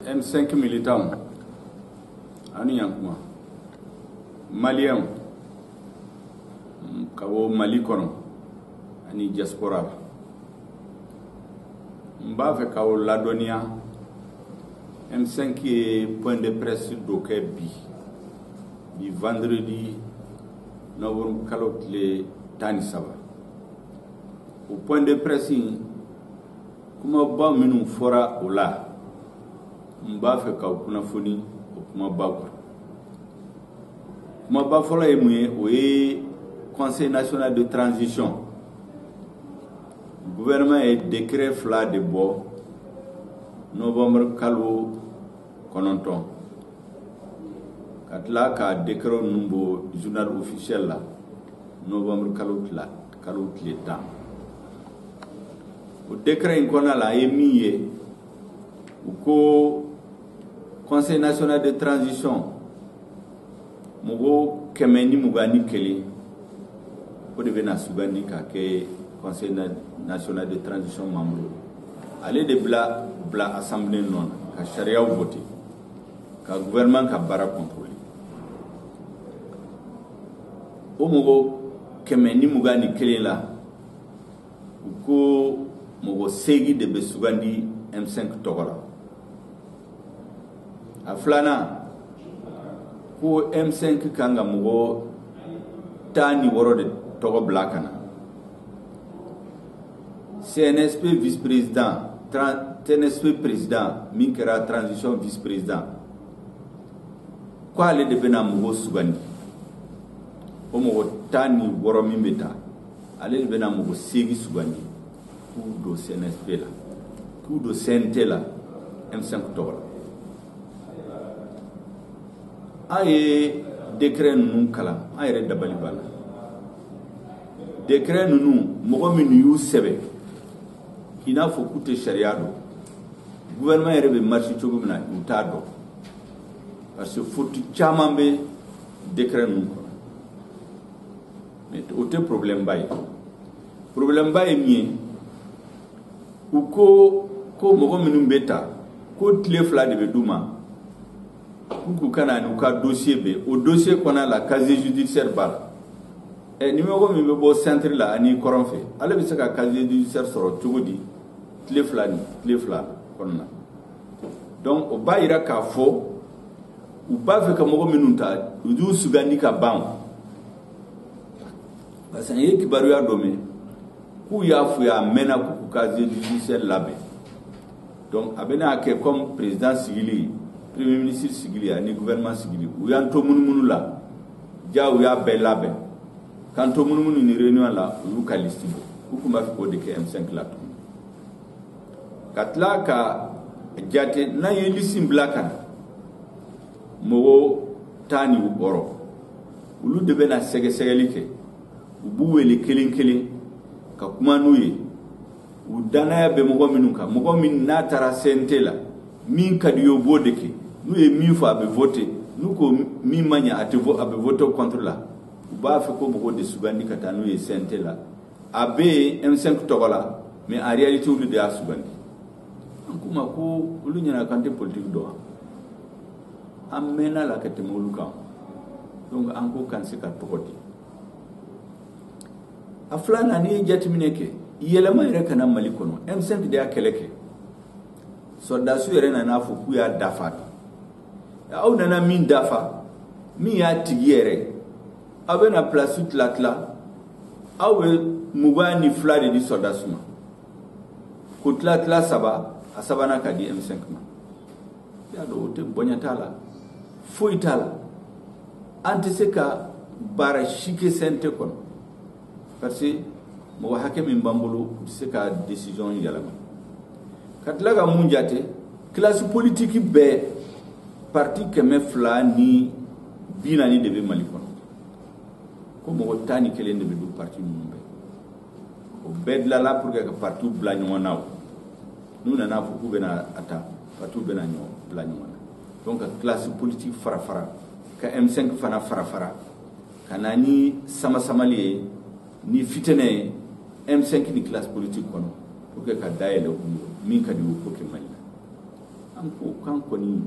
M5 militants ani ɲankuma maliyɛnw ka bɔ Mali kɔnɔ ani diaspora la, n b'a fɛ k'aw ladɔnniya M5 ye point de presse dɔ kɛ bi vendredi novembre kalo tile 13. O point de presse in, kumaba minnu fɔra o la, n b'a fɛ k'aw kunnafoni o kumabaw kan. Kumaba fɔlɔ ye mun ye? O ye Conseil national de transition. Gouvernement ye décret 2 de bɔ novembre kalo 9, ka tila ka décret ninnu bɔ journal officiel la novembre kalo tile 10. O décret in kɔnɔna la, a ye min ye, u ko Conseil national de transition mɔgɔ 121, o de bɛna sugandi ka kɛ Conseil national de transition membre. Ale de bila assemblée nɔ na ka sariyaw voter, ka gouvernement ka baara contrôler. O mɔgɔ 121 la, u ko mɔgɔ 8 de bɛ sugandi M5 tɔgɔ la. A filanan, ko M5 kan ka mɔgɔ 16 de tɔgɔ bila ka na. CNSP vice-président, CNSP président min kɛra transition vice-président, ko ale de bɛna mɔgɔ sugandi. O mɔgɔ 16 min bɛ ta, ale de bɛna mɔgɔ 8 sugandi k'u don CNSP la, k'u don CNT la M5 tɔgɔ la. An ye décret ninnu kalan, an yɛrɛ dabali banna. Décret ninnu, mɔgɔ minnu y'u sɛbɛn, i n'a fɔ k'u tɛ sariya dɔn, gouvernement yɛrɛ bɛ marcher cogo min na, u t'a dɔn, parce que faute caman bɛ décret ninnu kɔnɔ. Mais o tɛ problème ba ye. Problème ba ye min ye, u ko mɔgɔ minnu bɛ ta, ko tile 2 de bɛ d'u ma k'u ka na n'u ka dossier bɛ. O dossier kɔnɔna la, casier judiciaire b'a la. Ni mɔgɔ min bɛ bɔ centre la ani kɔrɔn fɛ, ale bɛ se ka casier judiciaire sɔrɔ cogo di tile 2 ni tile 2 kɔnɔna na? Donc o b'a yira k'a fɔ u b'a fɛ ka mɔgɔ minnu ta, u y'u sugandi ka ban. Parce que an ye kibaruya dɔ mɛn k'u y'a f'u ye a mɛnna k'u casier judiciaire labɛn. Donc a bɛna kɛ comme président sigili, premier ministre sigili ani gouvernement sigili, u y'an to munumunu la ja, u y'a bɛɛ labɛn k'an to munumunu ni réunion la, u y'u ka liste bɔ. U tun b'a fɛ k'o de kɛ M5 la tuguni, ka tila ka jate n'an ye liste in bila ka na, mɔgɔ 16, olu de bɛna sɛgɛsɛgɛli kɛ. U b'u wele kelen kelen ka kuma n'u ye. U danaya bɛ mɔgɔ minnu kan, mɔgɔ min n'a taara CNT la, min ka di ye, o b'o de kɛ. N'u ye min fɔ, a bɛ voter. N'u ko min ma ɲɛ, a tɛ, a bɛ voter contre la. U b'a fɛ ko mɔgɔw de sugandi ka taa n'u ye CNT la. A bɛ yen M5 tɔgɔ la, mais en réalité olu de y'a sugandi. An k'u ma ko olu ɲɛna k'an tɛ politique dɔn wa? An mɛnna la ka tɛmɛ olu kan. Donc an ko k'an se ka tɔgɔ di. A filanan, n'i ye jateminɛ kɛ, yɛlɛma yɛrɛ ka na Mali kɔnɔ, M5 de y'a kɛlɛ kɛ. Sɔrɔdasiw yɛrɛ nana fɔ k'u y'a dafa. Aw nana min dafa, min y'a tigi yɛrɛ, aw bɛna place tila tila, aw bɛ 22 de di sɔrɔdasiw ma, ko tila tila 3, a sabanan ka di M5 ma. I y'a dɔn, o tɛ bonya t'a la, foyi t'a la. An tɛ se ka baara si kɛ CNT kɔnɔ, parce que mɔgɔ hakɛ min b'an bolo, u tɛ se ka décision yɛlɛma. Ka tila ka mun jate, classe politique bɛɛ, parti 240 de bɛ Mali kɔnɔ, ko mɔgɔ 11 de bɛ don parti ninnu bɛɛ. O bɛɛ dilanla pour que ka partiw bila ɲɔgɔn na. O n'u nana fɔ k'u bɛna a ta, partiw bɛna ɲɔgɔn bila ɲɔgɔn na. Donc ka classe politique fara fara, ka M5 fana fara fara, ka na ni sama-samali ye ni fitinɛ ye M5 ni classe politique kɔnɔ, pour que ka dayɛlɛ u ye, min ka di u ko kɛ Mali la. An ko k'an kɔni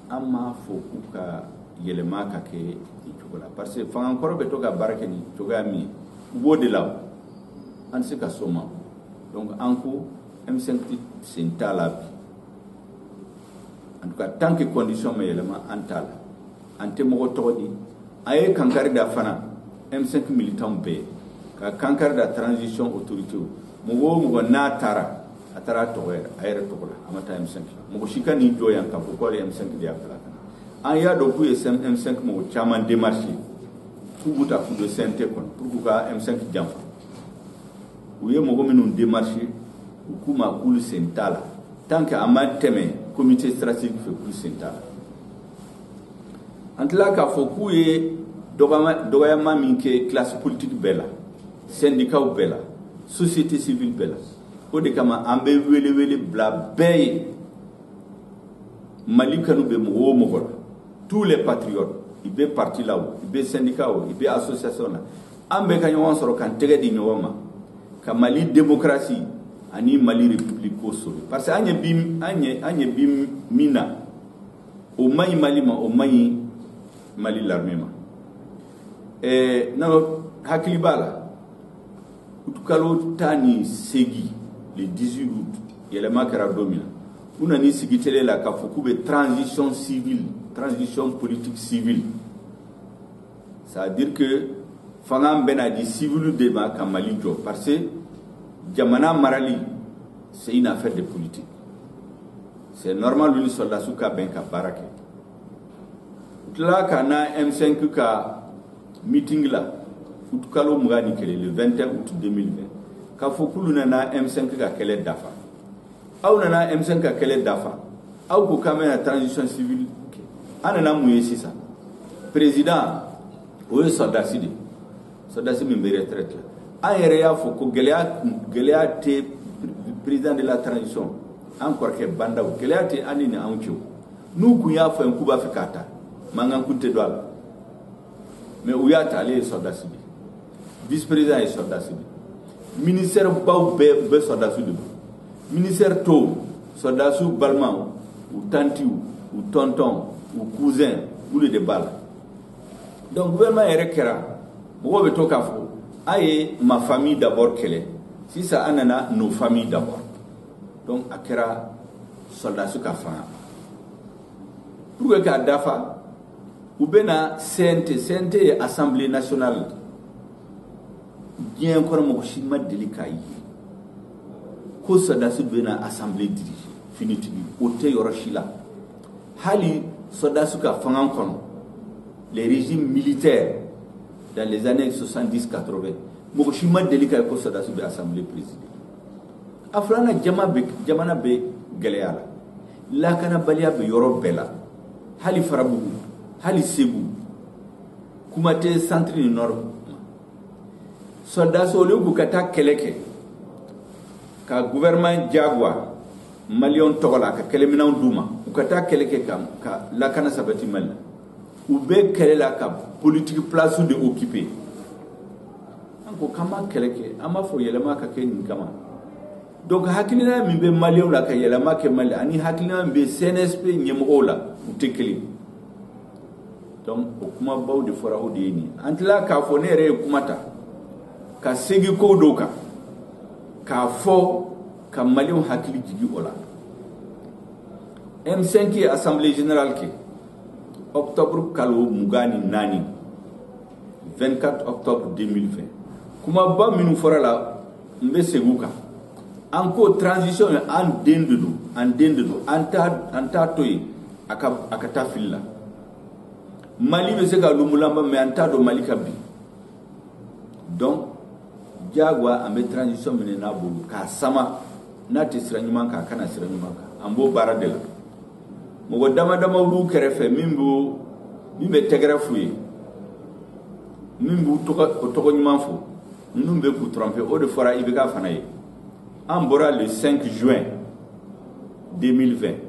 an m'a fɔ k'u ka yɛlɛma ka kɛ nin cogo la, parce que fanga kɔrɔ bɛ to ka baara kɛ nin cogoya min ye, u b'o de la, an tɛ se ka s'o ma. Donc an ko M5 sen t'a la bi, en tout cas tant que condition ma yɛlɛma, an t'a la. An tɛ mɔgɔ tɔgɔ di. A ye kankari da fana M5 militant bɛɛ, ka kankari da transition autorité, mɔgɔ o mɔgɔ n'a taara, a taara a tɔgɔ yɛrɛ, a yɛrɛ tɔgɔ la, a ma taa M5 la. Mɔgɔ si ka n'i jɔ yan k'a fɔ k'ale M5 de y'a bila ka na. An y'a dɔn k'u ye M5 mɔgɔ caman démarché, k'u b'u ta k'u don CNT kɔnɔ pour k'u ka M5 janfa. U ye mɔgɔ minnu démarché, u k'u ma k'olu sen t'a la tant que a ma tɛmɛ comité stratégique fɛ, k'u sen t'a la. An tila k'a fɔ k'u ye dɔgɔyama min kɛ classe politique bɛɛ la, syndicat bɛɛ la, société civile bɛɛ la. O de kama an bɛ wele wele bila bɛɛ ye. Mali kanu bɛ mɔgɔ o mɔgɔ la, tous les patriotes, i bɛ parti la o, i bɛ syndicat o, i bɛ association la, an bɛɛ ka ɲɔgɔn sɔrɔ k'an tɛgɛ di ɲɔgɔn ma ka Mali démocratie ani Mali république ko sauver, parce que an ɲɛ bi min na, o man ɲi Mali ma, o man ɲi Mali l'armée ma. N'aw hakili b'a la, kalo 18, le 18 août, yɛlɛma kɛra don min na, u nana sigi télé la k'a fɔ k'u bɛ transition civile, transition politique civile, c'est à dire que fanga bɛna di civil de ma ka Mali jɔ, parce que jamana marali, c'est une affaire de politique, c'est normal ni soldats ka bɛn ka baara kɛ. U tilala ka na M5 ka meeting la août kalo 21, le 21 août 2020, k'a fɔ k'olu nana M5 ka kɛlɛ dafa. Aw nana M5 ka kɛlɛ dafa, aw ko k'an bɛna transition civile kɛ. An nana mun ye sisan? Président, o ye soldasi de ye, soldasi min bɛ retraite la. An yɛrɛ y'a fɔ ko gɛlɛya tɛ président de la transition, an kɔrɔkɛ Bandaw, gɛlɛya tɛ an ni anw cɛ. N'u kun y'a fɔ k'u b'a fɛ k'a ta, mankan kun tɛ don a la, mais u y'a ta, ale ye soldasi de ye, vice président ye soldasi de ye, ministère baw bɛɛ bɛ soldasi de bolo, ministère tɔw, soldasiw balimaw, u tantiw, u tɔntɔn, u cousin, olu de b'a la. Donc gouvernement yɛrɛ kɛra, mɔgɔw bɛ to k'a fɔ a ye ma famille d'abord kɛlɛ, sisan an nana nos familles d'abord. Donc a kɛra soldasiw ka fanga pour que k'a dafa, u bɛ na CNT. CNT ye assemblée nationale. Diɲɛ kɔnɔ, mɔgɔ si ma deli k'a ye ko soldasi bɛ na assemblée diriger. Finitigi, o tɛ yɔrɔ si la. Hali soldasi ka fanga kɔnɔ, les régimes militaires dans les années 70 80, mɔgɔ si ma deli k'a ye ko soldasi bɛ assemblée présider. A filanan, jama bɛ, jamana bɛ gɛlɛya la, lakanabaliya bɛ yɔrɔ bɛɛ la, hali Farabugu, hali Segu, kuma tɛ centre ni nord ma. Soldasi, olu k'u ka taa kɛlɛ kɛ ka gouvernement jagoya maliyɛnw tɔgɔ la ka kɛlɛminɛnw d'u ma, u ka taa kɛlɛ kɛ ka lakana sabati Mali la. U bɛ kɛlɛ la ka politique place de occuper. An ko k'an b'a kɛlɛ kɛ, an b'a fɔ yɛlɛma ka kɛ nin kama. Donc hakilina min bɛ maliyɛnw la ka yɛlɛma kɛ Mali, ani hakilina min bɛ CNSP ɲɛmɔgɔw la, u tɛ kelen. Donc o kumabaw de fɔra, o de ye nin. An tila k'a fɔ, ne yɛrɛ ye kuma ta ka segin ko dɔw kan k'a fɔ ka maliyɛnw hakili jigi o la. M5 ye assemblée générale kɛ octobre kalo 24, 24 octobre 2020. Kumaba minnu fɔra la, n bɛ segin u kan. An ko transition ye an den de don, an den de don, an t'a to yen a ka taa fili la. Mali bɛ se ka lumulamba, mais an t'a dɔn Mali ka bin. Donc diyagoya an bɛ transition minɛ n'a bolo k'a sama, n'a tɛ sira ɲuman kan, a kana sira ɲuman kan. An b'o baara de la. Mɔgɔ dama dama b'u kɛrɛfɛ min bɛ tɛgɛrɛ f'u ye, min b'u tɔgɔ, o tɔgɔ ɲuman fɔ, ninnu bɛ k'u tromper. O de fɔra IBK fana ye. An bɔra le 5 juin 2020,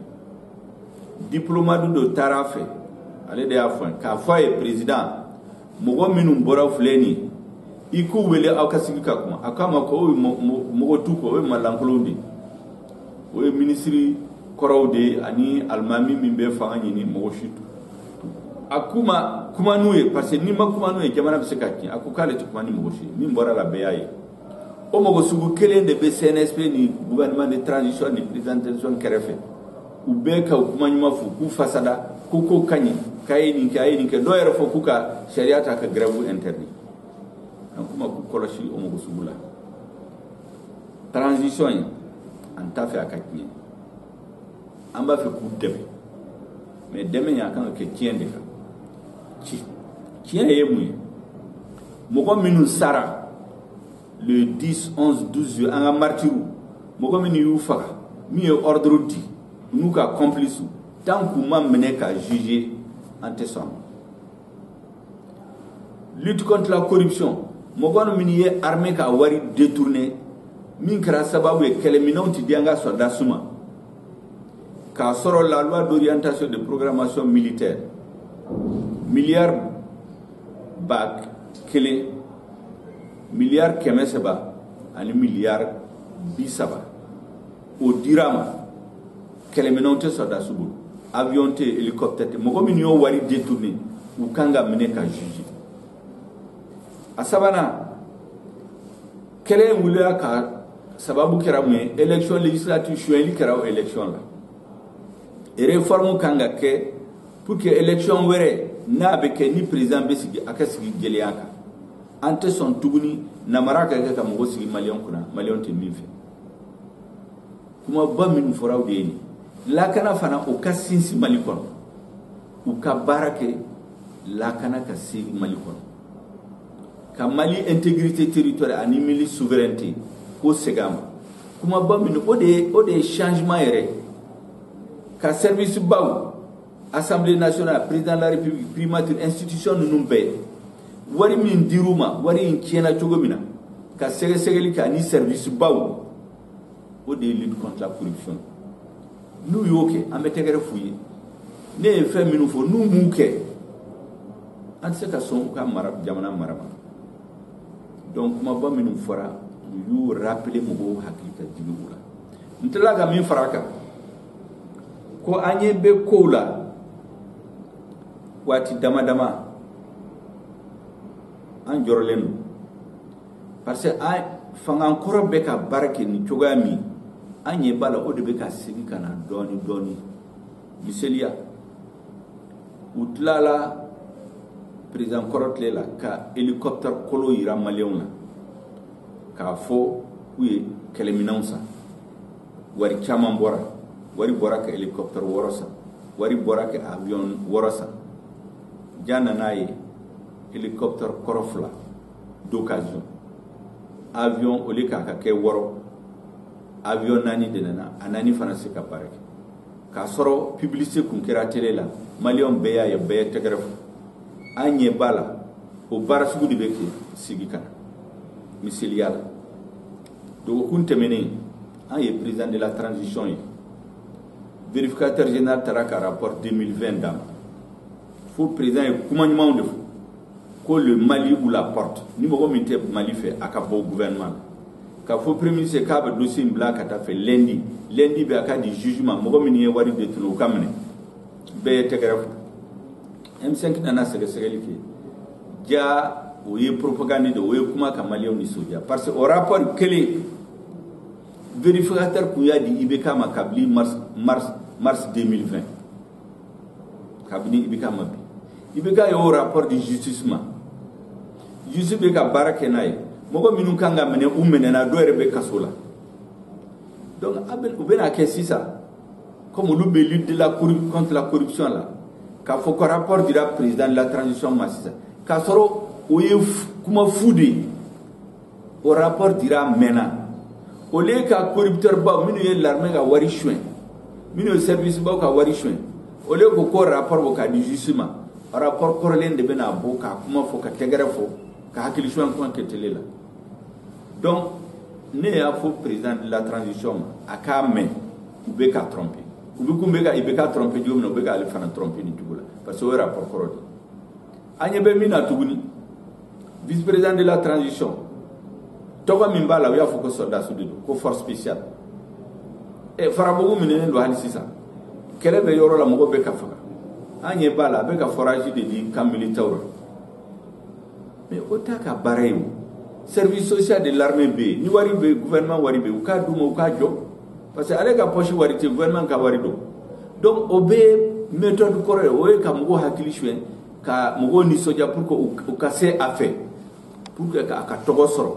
diplomate dɔ taara a fɛ, ale de y'a fɔ k'a fɔ a ye: président, mɔgɔ minnu bɔra filɛ nin ye, i k'u wele, aw ka sigi ka kuma. A k'a ma ko o ye mɔgɔ t'u kɔ, o ye malankolonw de ye, o ye minisiri kɔrɔw de ye ani alimami min bɛ fanga ɲini, mɔgɔ si a kuma kuma n'u ye, parce que n'i ma kuma n'u ye, jamana bɛ se ka tiɲɛ. A ko k'ale tɛ kuma ni mɔgɔ si ye. Min bɔra la, bɛɛ y'a ye. O mɔgɔ sugu kelen de bɛ CNSP ni gouvernement de transition ni président de transition kɛrɛfɛ. U bɛɛ ka kuma ɲuman fɔ, k'u fasada ko ko ka ɲi, k'a ye nin kɛ, a ye nin kɛ. Dɔw yɛrɛ fɔ k'u ka sariya ta ka grève interdit. An kuma k'u kɔlɔsi o mɔgɔ sugu la. Transition in, an t'a fɛ a ka tiɲɛ, an b'a fɛ k'u dɛmɛ, mais dɛmɛ in, a kan ka kɛ tiɲɛ de kan. Tiɲɛ ye mun ye? Mɔgɔ minnu sara le 10, 11, 12, an ka martyrs, mɔgɔ minnu y'u faga, min ye ordre di, n'u ka complice, tant k'u ma minɛ ka juger, an tɛ sɔn a ma. Lutte contre la corruption, mɔgɔ minnu ye armée ka wari détourné, min kɛra sababu ye kɛlɛminɛnw ti di an ka sɔrɔdasiw ma, k'a sɔrɔ la loi d'orientation de programmation militaire, miliyari 1000, miliyari 300 ani miliyari 30, o dira ma, kɛlɛminɛnw tɛ sɔrɔdasiw bolo, avion tɛ, hélicoptère tɛ. Mɔgɔ minnu y'o wari détourné, u kan ka minɛ ka juger. A sabanan, kɛlɛ in wulila ka sababu kɛra mun ye? Élection législative, sonyɛli kɛra o élection la. Réforme kan ka kɛ pour que élection wɛrɛ n'a bɛ kɛ, ni président bɛ sigi, a ka sigi jɛlenya kan. An tɛ sɔn tuguni namara ka kɛ ka mɔgɔ sigi maliyɛn kunna, maliyɛnw tɛ min fɛ. Kumaba minnu fɔra, o de ye nin. Lakana fana, o ka sinsin Mali kɔnɔ. U ka baara kɛ lakana ka se Mali kɔnɔ, ka Mali intégrité territoriale ani Mali souveraineté k'o segin a ma. Kumaba minnu, o de ye changement yɛrɛ, ka service baw, Assemblée nationale, président de la République, primature, institution ninnu bɛɛ, wari min dir'u ma, wari in tiɲɛna cogo min na, ka sɛgɛsɛgɛli kɛ, ani service baw. O de ye lutte contre la corruption. N'u y'o kɛ, an bɛ tɛgɛrɛ f'u ye. Ne ye fɛn minnu fɔ, n'u m'u kɛ, an tɛ se ka sɔn u ka mara, jamana mara ma. Donc kumaba minnu fɔra, u y'u rappeler mɔgɔw hakili ka jigin u la. N tilala ka min fara a kan, ko an ɲɛ bɛ kow la waati dama dama, an jɔrɔlen don, parce que an fangankɔrɔ bɛ ka baara kɛ nin cogoya min, an ɲɛ b'a la, o de bɛ ka segin ka na dɔɔni dɔɔni. Miseliya, u tilala président kɔrɔ tile la ka hélicoptère kolo yira maliyɛnw na k'a fɔ k'u ye kɛlɛminɛnw san, wari caman bɔra, wari bɔra ka hélicoptère 6 san, wari bɔra ka avion 6 san. Ja nana ye hélicoptère kɔrɔ fila d'occasion, avion au lieu k'a ka kɛ 6, avion naani de nana, a naani fana se ka baara kɛ, k'a sɔrɔ publicité kun kɛra télé la, maliyɛnw bɛɛ y'a ye, bɛɛ ye tɛgɛrɛ fɔ. An ɲɛ b'a la, o baara sugu de bɛ kɛ sigi ka na. Miseliya la, dɔgɔkun tɛmɛnen, an ye président de la transition ye, vérificateur général taara ka rapport 2020 d'a ma, fo président ye kuma ɲumanw de fɔ ko le Mali ou la porte, ni mɔgɔ min tɛ Mali fɛ, a ka bɔ gouvernement la. K'a fɔ premier ministre k'a bɛ dossier in bila ka taa fɛ lundi, lundi bɛ a ka di jugement, mɔgɔ minnu ye wari détourné, u ka minɛ. Bɛɛ ye tɛgɛrɛ fɔ. M5 nana sɛgɛsɛgɛli kɛ, ja o ye propagande de, o ye kuma ka maliyɛnw nisɔndiya, parce que o rapport kelen, vérificateur kun y'a di IBK ma kabini mars, mars, mars 2020. Kabini IBK ma bi, IBK y'o rapport di justice ma, justice bɛ ka baara kɛ n'a ye. Mɔgɔ minnu kan ka minɛ, u minɛna, dɔw yɛrɛ bɛ kaso la. Donc u bɛna kɛ sisan comme olu bɛ lutte contre la corruption la, k'a fɔ ko rapport dira président de la transition ma sisan, k'a sɔrɔ o ye kuma fu de ye. O rapport dira a mɛnna. Au lieu ka corrupteur baw minnu ye l'armée ka wari suɲɛ, minnu ye service baw ka wari suɲɛ, au lieu ko rapport bɔ k'a di justice ma, rapport kɔrɔlen de bɛna bɔ k'a kuma fɔ, ka tɛgɛrɛ fɔ, ka hakili suɲɛ kuma kɛ télé la. Donc ne y'a fɔ président de la transition ma, a k'a mɛn, u bɛ ka tromper, u bɛ kun bɛ ka IBK tromper cogo min na, u bɛ k'ale fana tromper nin cogo la, parce que o ye rapport kɔrɔ de ye. An ɲɛ bɛ min na tuguni, vice président de la transition, tɔgɔ min b'a la, u y'a fɔ ko sɔrɔdasi de don, ko force spéciale. Farabugu minɛnen don hali sisan, kɛlɛ bɛ yɔrɔ la, mɔgɔ bɛ ka faga. An ɲɛ b'a la, a bɛ ka forage de di camp militaire la, mais o t'a ka baara ye. O service social de l'armée bɛ yen, ni wari bɛ gouvernement, wari bɛ yen, u k'a d'u ma, u k'a jɔ, parce que ale ka poche wari tɛ, gouvernement ka wari don. Donc o bɛ méthode kɔrɔ ye, o ye ka mɔgɔw hakili suɲɛ, ka mɔgɔw nisɔndiya pour que u ka se a fɛ, pour que a ka tɔgɔ sɔrɔ.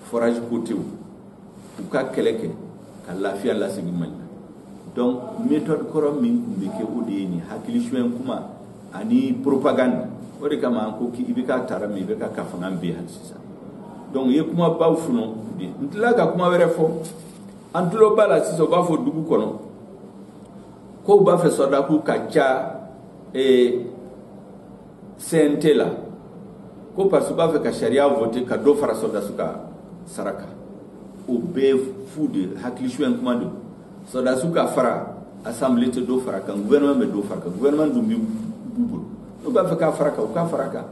Forage ko tɛ, u ka kɛlɛ kɛ ka lafiya lasegin Mali la. Donc méthode kɔrɔ min tun bɛ kɛ, o de ye nin hakili suɲɛ kuma ani propagande. O de kama an ko k'i bɛ ka taara min, i bɛ ka fanga bin hali sisan. Donc u ye kumabaw funu de. N tilala ka kuma wɛrɛ fɔ, an tulo b'a la sisan, u b'a fɔ dugu kɔnɔ kow b'a fɛ sɔrɔdaku ka ca CNT la, ko parce que u b'a fɛ ka sariya voter ka dɔ fara sɔrɔdasiw ka sara kan. O bɛɛ fu de, hakili suɲɛ kuma de. Sɔrɔdasiw ka fara, assemblée tɛ dɔ fara kan, gouvernement bɛ dɔ fara kan. Gouvernement dun b'u bolo, n'u b'a fɛ k'a fara kan, u k'a fara kan.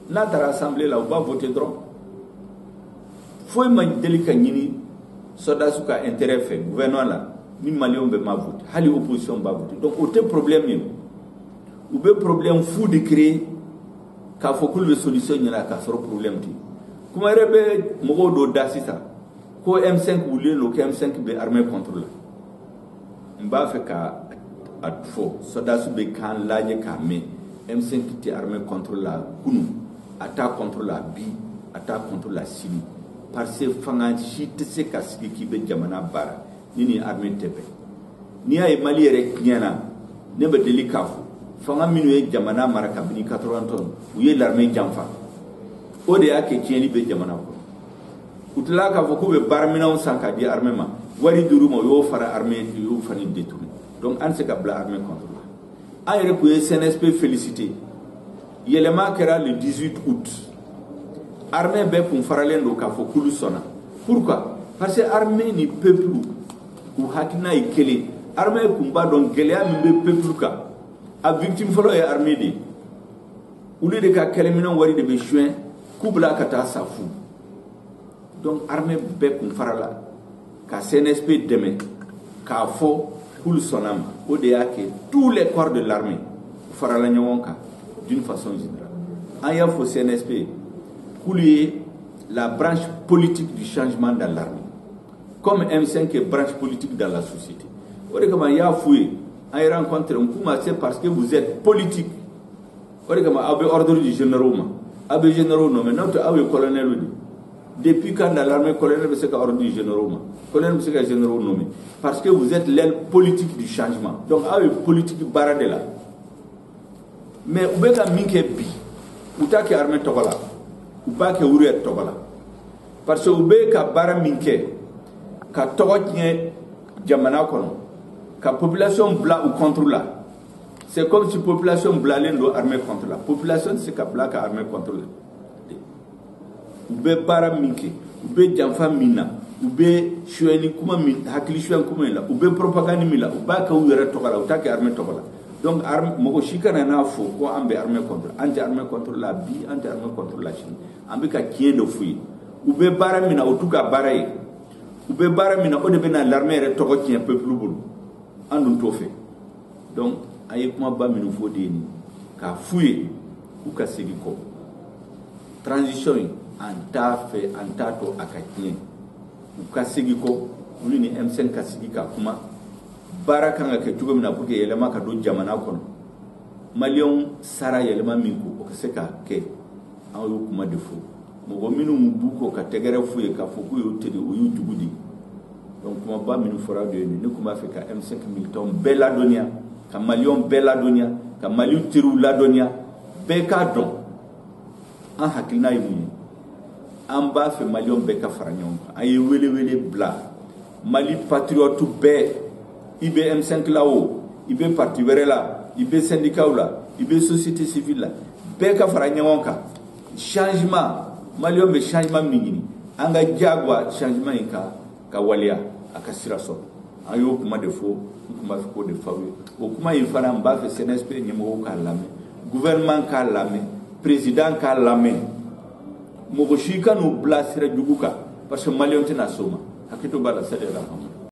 N'a taara assemblée la, u b'a voter dɔrɔn. Foyi ma deli ka ɲini sɔrɔdasiw ka intérêt fɛ gouvernement la ni maliyɛnw bɛɛ ma voter, hali opposition b'a voter. Donc o tɛ problème ye. U bɛ problème fu de créer k'a fɔ k'olu bɛ solution ɲini k'a sɔrɔ problème tɛ. Kuma yɛrɛ bɛ mɔgɔw dɔw da sisan ko M5 wulilen don, ko M5 bɛ armée contre la. N b'a fɛ ka a fɔ, sɔrɔdasiw bɛ k'an lajɛ k'a mɛn, M5 tɛ armée contre la kunun, a t'a contre la bi, a t'a contre la sini, parce que fanga si tɛ se ka sigi k'i bɛ jamana baara ni armée tɛ bɛn. N'i y'a ye Mali yɛrɛ tiɲɛna, ne bɛ deli k'a fɔ, fanga minnu ye jamana mara kabini 91, u ye l'armée janfa, o de y'a kɛ tiɲɛni bɛ jamana kɔnɔ. U tilala k'a fɔ k'u bɛ baaraminɛnw san k'a di armée ma, wari dir'u ma, u y'o fara armée, u y'o fana détourné. Donc an tɛ se ka bila armée contre la. An yɛrɛ tun ye CNSP félicité, yɛlɛma kɛra le 18 août, armée bɛɛ kun faralen don k'a fɔ k'olu sɔnna. Pourquoi? Parce que armée ni peuple, u hakilina ye kelen. Armée kun b'a dɔn gɛlɛya min bɛ peuple kan, a victime fɔlɔ ye armée de ye. Olu de ka kɛlɛminɛn wari de bɛ suɲɛ k'u bila ka taa sa fu. Donc armée bɛɛ kun farala ka CNSP dɛmɛ k'a fɔ k'olu sɔnna ma. O de y'a kɛ tous les corps de l'armée farala ɲɔgɔn kan d'une façon générale. An y'a fɔ CNSP k'olu ye la branche politique du changement dans l'armée, comme M5 est branche politique dans la société. O de kama n y'a f'u ye, an ye rencontre, n k'u ma, c'est parce que vous êtes politique, o de kama aw bɛ ordre du généraux ma, aw bɛ généraux nommé. N'o tɛ, aw ye colonel de. Depuis quand dans l'armée colonel bɛ se ka ordre du généraux ma, colonel bɛ se ka généraux nommer? Parce que vous êtes l'aile politique du changement. Donc aw ye politique baara de la. Mais u bɛ ka min kɛ bi, u t'a kɛ armée tɔgɔ la, u b'a kɛ olu yɛrɛ tɔgɔ la, parce que u bɛ ka baara min kɛ ka tɔgɔ tiɲɛ jamana kɔnɔ, ka population bila u contre la, c'est comme si population bilalen don armée contre la. Population tɛ se ka bila ka armée contre la. U bɛ baara min kɛ, u bɛ janfa min na, u bɛ suyɛni kuma min, hakili suyɛni kuma min la, u bɛ propagande min la, u b'a kɛ u yɛrɛ tɔgɔ la, u t'a kɛ armée tɔgɔ la. Donc mɔgɔ si kana n'a fɔ ko an bɛ armée contre. An tɛ armée contre la bi, an tɛ armée contre la sini. An bɛ ka tiɲɛ de f'u ye. U bɛ baara min na, o t'u ka baara ye. U bɛ baara min na, o de bɛ na l'armée yɛrɛ tɔgɔ tiɲɛ peuple bolo. An dun t'o fɛ. Donc an ye kumaba minnu fɔ de ye nin, k'a f'u ye k'u ka segin kɔ. Transition in, an t'a fɛ, an t'a to a ka tiɲɛ. U ka segin kɔ, olu ni M5 ka sigi ka kuma, baara kan ka kɛ cogo min na pour que yɛlɛma ka don jamana kɔnɔ. Maliyɛnw sara yɛlɛma min ko, o ka se ka kɛ. An y'o kuma de fɔ. Mɔgɔ minnu b'u kɔ ka tɛgɛrɛ f'u ye k'a fɔ k'u y'u teri, o y'u jugu de ye. Donc kumaba minnu fɔra de ye nin. Ne tun b'a fɛ ka M5 militants bɛɛ ladɔnniya, ka maliyɛnw bɛɛ ladɔnniya, ka Mali teriw ladɔnniya, bɛɛ k'a dɔn an hakilina ye mun ye. An b'a fɛ maliyɛnw bɛɛ ka fara ɲɔgɔn kan. An ye wele-wele bila Mali patriote bɛɛ, i bɛ M5 la o, i bɛ parti wɛrɛ la, i bɛ syndicat la, i bɛ société civile la, bɛɛ ka fara ɲɔgɔn kan. Changement, maliyɛnw bɛ changement min ɲini, an ka diyagoya changement in ka waleya, a ka sira sɔrɔ. An y'o kuma de fɔ, n tun b'a fɛ k'o de fɔ aw ye. O kuma in fana, n b'a fɛ CNSP ɲɛmɔgɔw k'a lamɛn, gouvernement k'a lamɛn, président k'a lamɛn. Mɔgɔ si ka n'u bila sira jugu kan, parce que maliyɛnw tɛna s'o ma. Hakɛto b'a la, sani la.